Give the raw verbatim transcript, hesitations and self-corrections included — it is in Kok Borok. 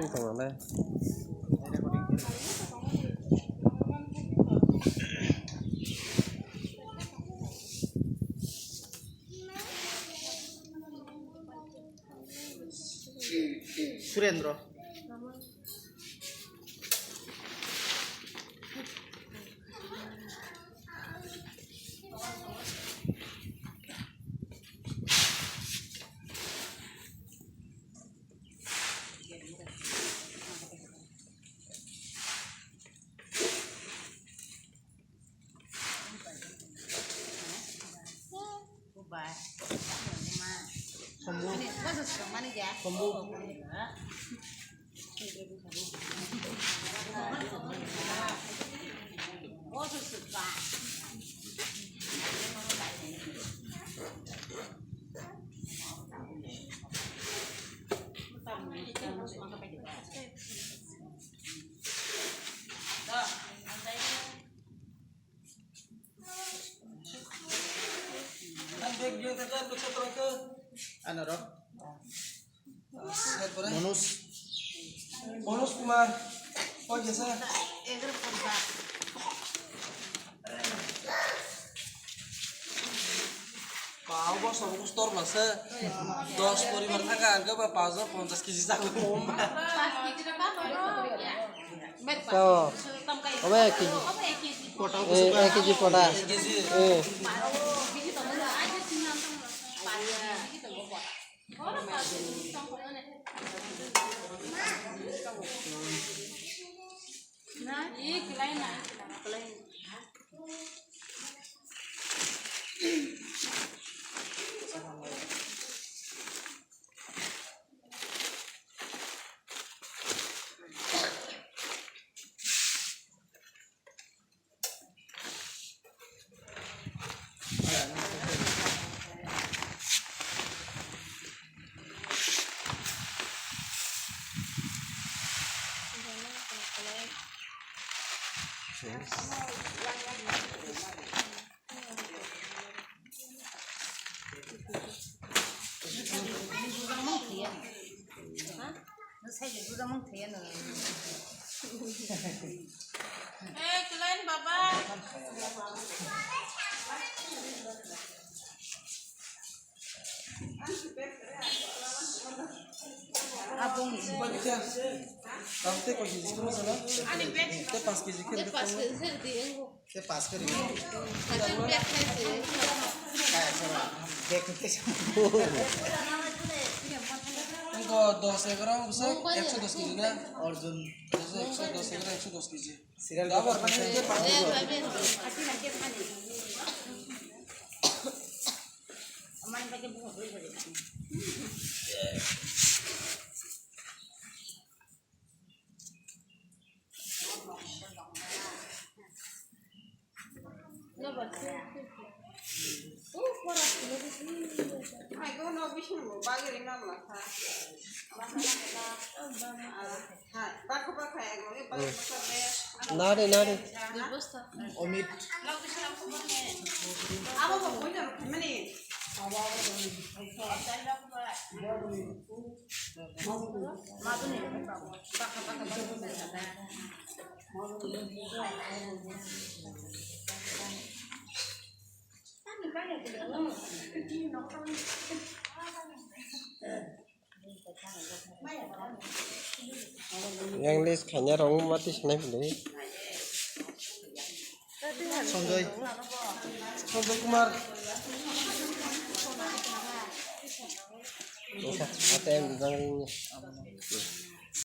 Tongale. Surendra. Ano ro? Manoj. Manoj Kumar. Koi kesa? Pao bo sobo kustor masa. Dos poribar thaka angke ba pajo ponchas kg jago. To. Obo ek kg. Eh, ek kg potash. Eh. Tei paanch kg khe rwdi. Tei paanch kg rwdi. Bag khe. Wngkha dos egaroh bwswk ekso dos kg na? Arjun. Ekso dos egaroh ekso dos kg. Serial number. Nari, nari. Omit. English khaina rong ma twi sanai bwlwi. Sanjay. Sanjay Kumar. Ate ang bijang ring.